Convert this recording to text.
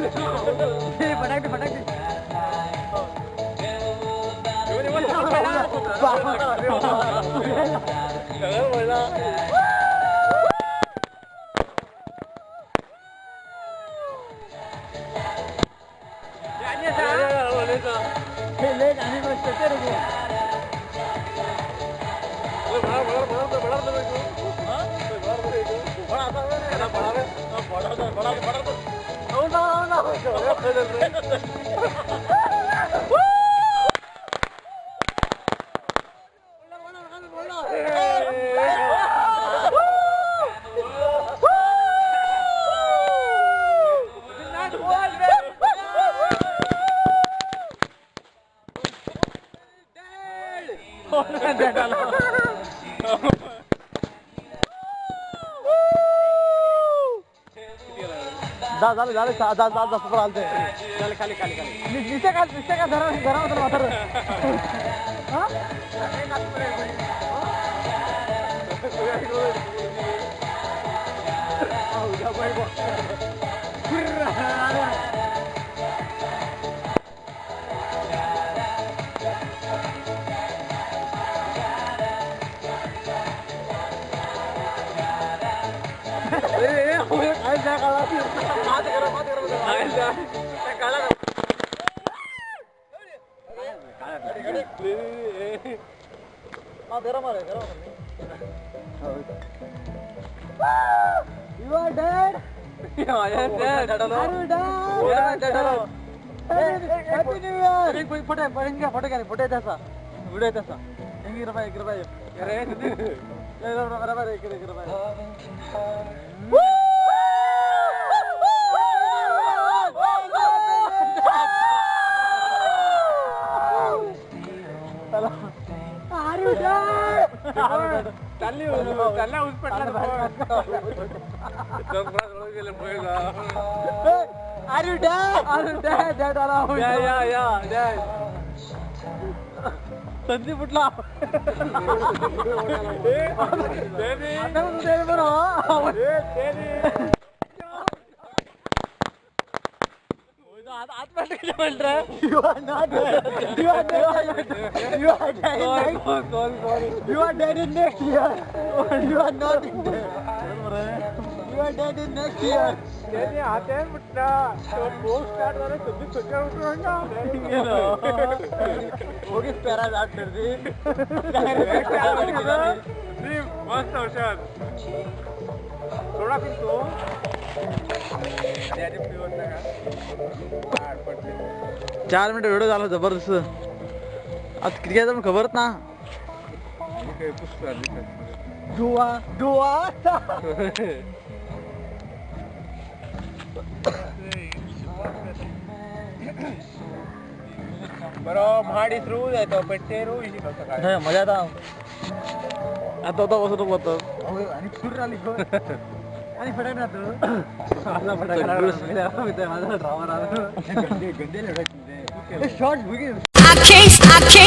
फटाक फटाक. झालं झालं जास्त आलते. खाली खाली खाली. निश्चय का निश्चय का धरा धरा होतं म्हातारं. हा You are dead. I am dead. Are you dead? Happy New Year. एक फोटो हिंगा फोटो घे, फोटो येत असा, व्हिडिओ येत असा. हिंग रबाय एक रबाय बरोबर एक एक रबाय. Are you dead? चालली चालला ऊस पडला. Are you dead? Are you dead? Dead आला. या या या dead. Sandeep उठला. बरोबर. You are not dead. You are dead. You are dead. Sorry, sorry. You are dead in next year. You are not dead. You are dead in next year. त्याने हाते म्हटला post start झाला संदीप सकाळ उठून ओगीच para जात गर्दी. मस्त औषध थोडा पितो. 4 मिनिटं व्हिडिओ झाला जबरदस्त. आता किती पण खबरच ना. दुआ दुआ. बरं महाडी थ्रू येतो पेट्टे रू सकाळी मजा येता. आता आता बसतो होतं आणि सुर आली आणि फटाक ना तू माझा drama. Short I can't, I can't.